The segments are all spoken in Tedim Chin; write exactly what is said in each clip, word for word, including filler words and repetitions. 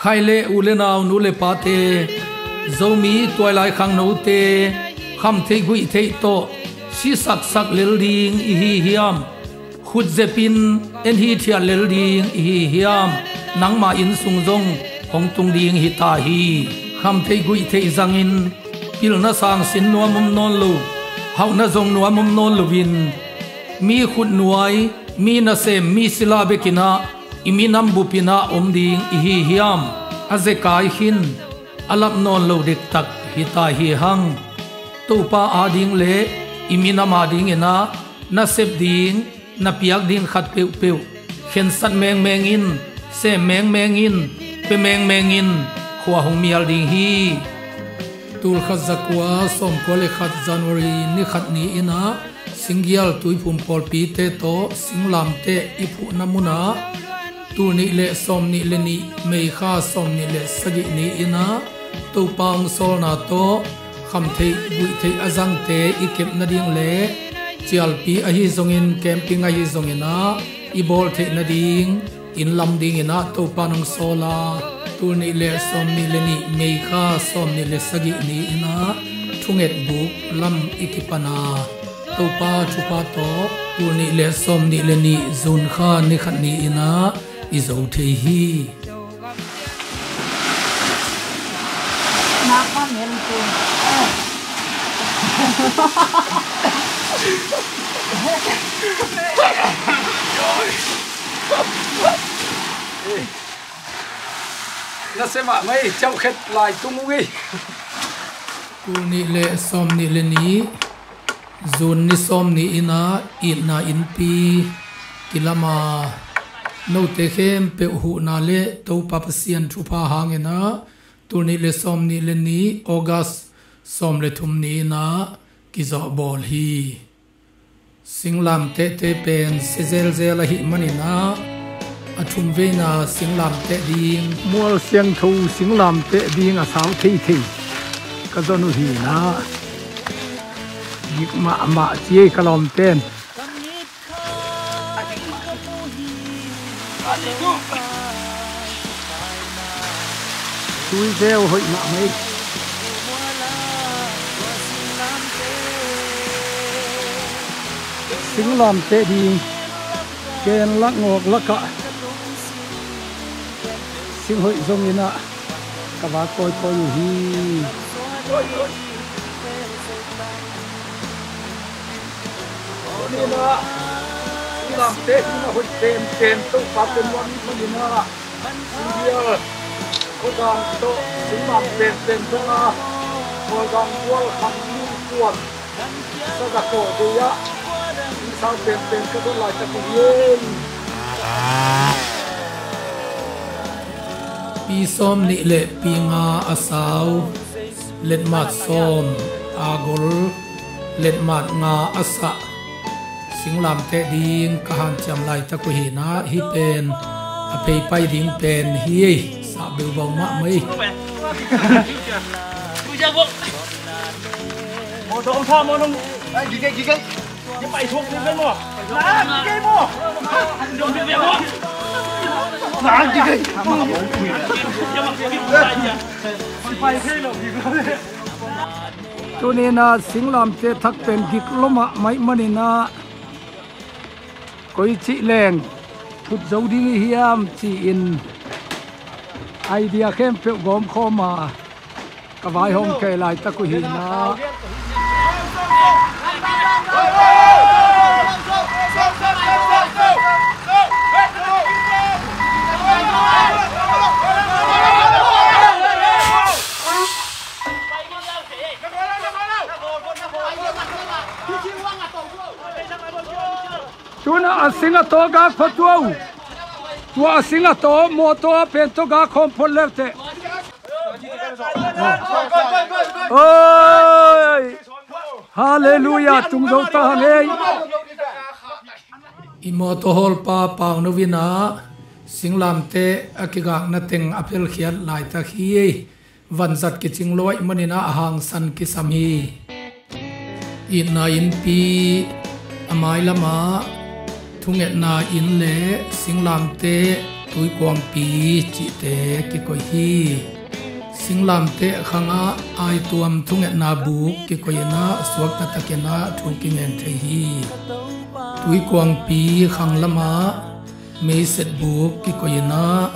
Khai le u le nau, nu le pate, Zomi tuailai khangnote, khamtheih guihtheih tawh sisaksak lel ding i hi hiam? Khutzepin en hithiat lel ding i hi hiam? Nangma inn sung zong hong tung ding hi ta hi. Khamtheih guihtheih zangin pilna sangsin nuam om nawn lo, hauhna zong nuam om nawn loin, mi khutnuai, mi nasem, mi sila bekinah i minam bupinah om ding i hi hiam? A zekai khin a lap nawn lo dektak hi ta hi hang. Topa ading le i minam adinginah na sep ding, na piak ding khat peuhpeuh khensat mengmeng in, sem mengmeng in, pia mengmeng in khua hong mial ding hi. Tulkhat zakua sawmkua le khat January ni khat ni-inah Singgial Tuiphum pawlpite tawh singlamteh i phuhna munah tulnih le sawmnih le nih May kha sawmnih le sagih ni-inah Topa hong sawlna tawh khamtheih guihtheih a zangte i kep nading le cialpi ahi zongin, camping ahi zonginah i bawl theih nading inn lam dinginah Topa nong sawla, tulnih le sawmnih le nih May kha sawmnih le sagih ni-inah thunget buk lam i kipana Topa thupha tawh tulnih le sawmnih le nih June kha ni khat ni-inah i zo thei hi. Na sem ah mai, ciauh khet lai tung ung ei. Kul nih le sawm nih le nih, June ni sawm ni-in ah itna innpi kilam a, note khempeuh huhna le Topa Pasian thupha hangin ah, tul nih le sawm nih le nih, August sawm le thum ni-in ah kizawhbawl hi. Singlamtehte pen sia zelzel ahih manin ah, a thumveina singlamteh ding, mual siangtho singlamteh ding a sau theithei ka zon uh hi-in ah, gik mahmah ci ei ka lawmten. Tuizeu hoih mahmah ei. Singlamteh ding gen lak ngawk lakah sing hoih zongin ah ka vak kawikawi uh hi. Tuni-in ah singlamteh ding a hoih penpen Topa pen muan manin ah, Singbial khuazang tawh singlam penpen zong a, khuazang bual khang lungkuan saza kawh dei ah singsau penpen ka zon laitak uh hi. Pi sawm nih le pi nga a sau, letmat sawm a gol, letmat nga a sah singlamteh ding ka hanciam laitak uh hi-in ah, hih pen a pheipai ding pen hi ei. Sah beubau mahmah ei. Tuni-in ah singlamteh thak pen gik lua mahmah ahih manin ah, koi cih leng phut zo ding i hiam ci-in idea khempeuh gawmkhawm a, ka vaihawm kei laitak uh hi-in ah. Tu-in ah a sing a taw gak phot uh. Tua a sing a taw mawtaw a pen tawh gak khawm phot leuteh. Oi! Halleluiah, tung zo ta hang ei. I mawtaw hawlpa Pau No in ah singlamteh a kigakna teng a phelkhiat laitak hi ei. Vanzat kicing lua ahih manin ah a hangsan kisam hi. Itna innpi a mailam ah thungetna inn le singlamteh Tuikuangpi cihte kikoih hi. Singlamteh khangah aituam thungetna buk kikoih inah suakta takinah thu kingen thei hi. Tuikuangpi khang lamah meiset buk kikoih inah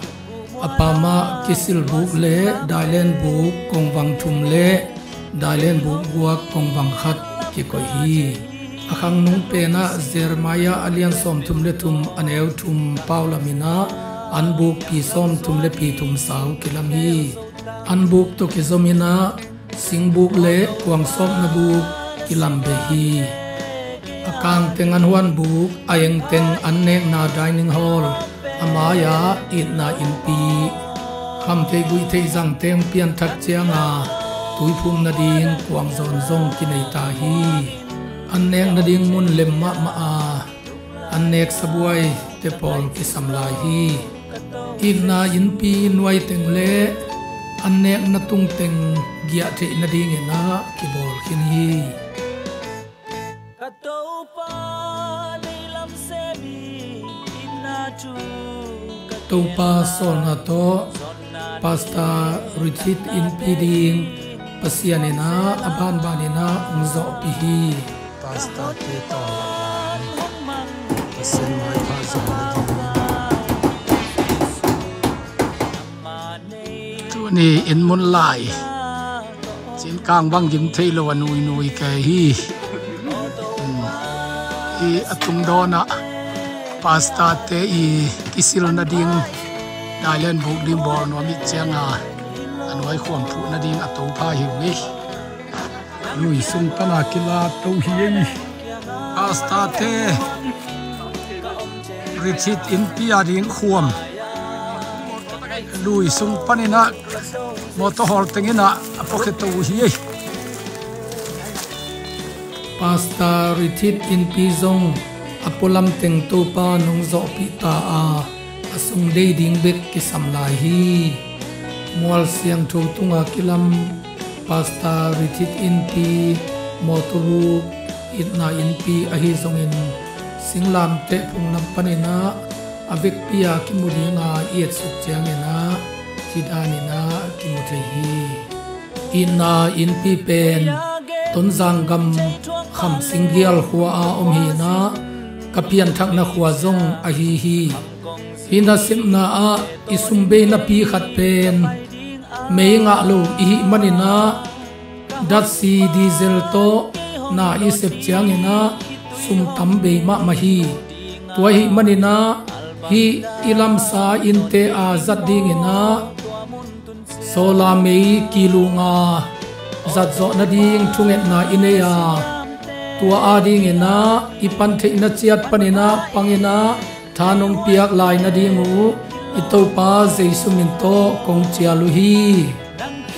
a pamah kisil buk le dailen buk kongvang thum le dailen buk guak kongvang khat kikoih hi. A khangnung penah Jeremiah a lian sawmthum le thum a neu thum paulaminah anbuk pi sawmthum le pi thum sau kilam hi. Anbuk tawh kizominah singbuk le kuangsawpna buk kilam beh hi. A kangteng an huan buk, a engteng an nekna dining hall, a mai-ah itna innpi, khamtheih guihtheih zangte hong pianthak cianga tuiphum nading kuangzawn zong kinei ta hi. An nek nading mun lem mahmah a, an nek sabuaite pawl kisam lai hi. Itna innpi nuaiteng le an nekna tungteng giahtheih nadinginah kibawl khin hi. Topa sawlna tawh Pastor Richard innpi ding Pasian inah a banbaninah hong zawhpih hi. Pastor te tawh Pasian maipha zawhna ding. Tuni inn mun lai cinkang bang gim thei lo a nuinui kei hi. Hi a tungdawnah pastor te i kisil nading dailen buk ding bawl nuam ih cianga a nuai khuam phuh nading a topha hi uh hi. Lui sung pana kila to hi ei. Pastor te Richard innpi a ding khuam lui sung paninah motor hall tenginah a pawkhia to uh hi ei. Pastor Richard innpi zong a pualam teng Topa nong zawhpih ta a, a sung dei ding bek kisam lai hi. Mual siangtho tunga kilam Pastor Richard innpi, motor buk, itna innpi ahi zongin singlamteh phunglam paninah a vekpi-a kimu dinga i etsuk cianginah hih daninah kimu thei hi. Itna innpi pen Tonzang gam Khamsinggial khua-a om hinah ka pianthakna khua zong ahi hi. Hih nasepna ah i sumbeinapi khat pen mei ngah lo i hih maninah datsi diesel tawh na i sep cianginah sum tam bei mahmah hi. Tua ahih maninah hih i lamsa innte a zat dinginah solar mei kilunga zatzawh nading thungetna i nei a, tua adinginah i pantheihna ciat paninah panginah tha nong piak lai nading uh i Topa Jesu min tawh kong cial uh hi.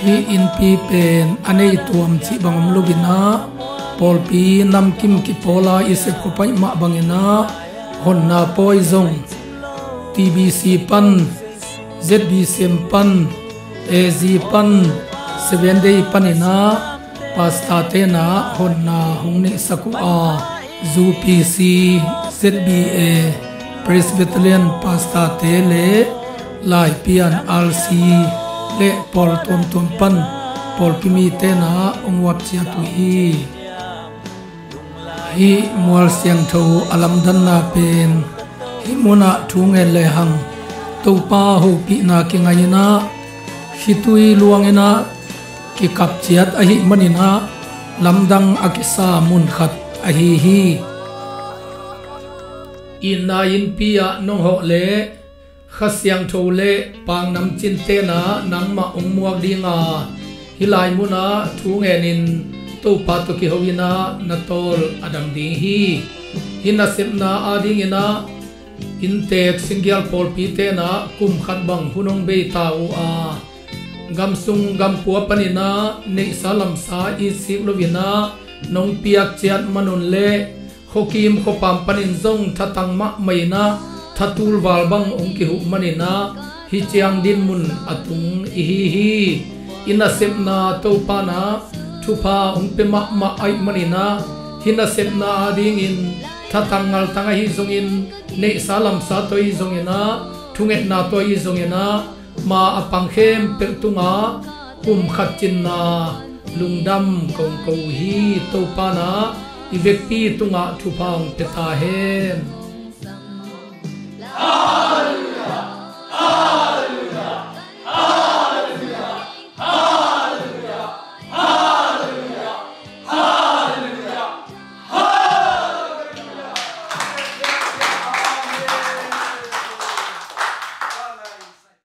Hih innpi pen a nei tuam cih bang om loinah pawlpi namkim kipawla i sep khop ahih mah banginah honna pawi zong T B C pan, Z B C M pan, A Z pan, Seven Day paninah pastor tenah honna hong neihsak uh a, U P C, Z B A, Presbyterian pastor te le Laipian R C le pawl tuamtuam pan pawlpi mi tenah hong uap ciat uh hi. Hih mual siangtho a lamdanna pen hih munah thu ngen lehang Topa hopihna kingainah khitui luanginah kikap ciat ahih maninah lamdang a kisa mun khat ahi hi. Itna innpi-ah nong hawh leh Kha Siangtho le pangnam cin tenah nangmah hong muak dinga hih lai munah thu ngenin Topa tawh kiho inah na tawl a dam ding hi. Hih nasepna adinginah inntek singgial pawlpi tenah kum khat bang hun hong bei ta uh a, gamsung gampua paninah neihsa lamsa itsik loinah nong piak ciat manun le khuakim khuapam panin zong thatang mahmah inah thatul val bang hong kihuh maninah hih ciang dinmun a tung ihi hi. I nasepna Topa inah thupha hong pia mahmah ahih maninah hih nasepna adingin thatang ngaltang ahi zongin neihsa lamsa tawh ahi zonginah Thungetna tua i zongin ah ma a pang khempeuh tungah pumkhat cinna lungdam kong ko uh hi. Topa in ah i vekpi tungah thupha hong pia ta hen.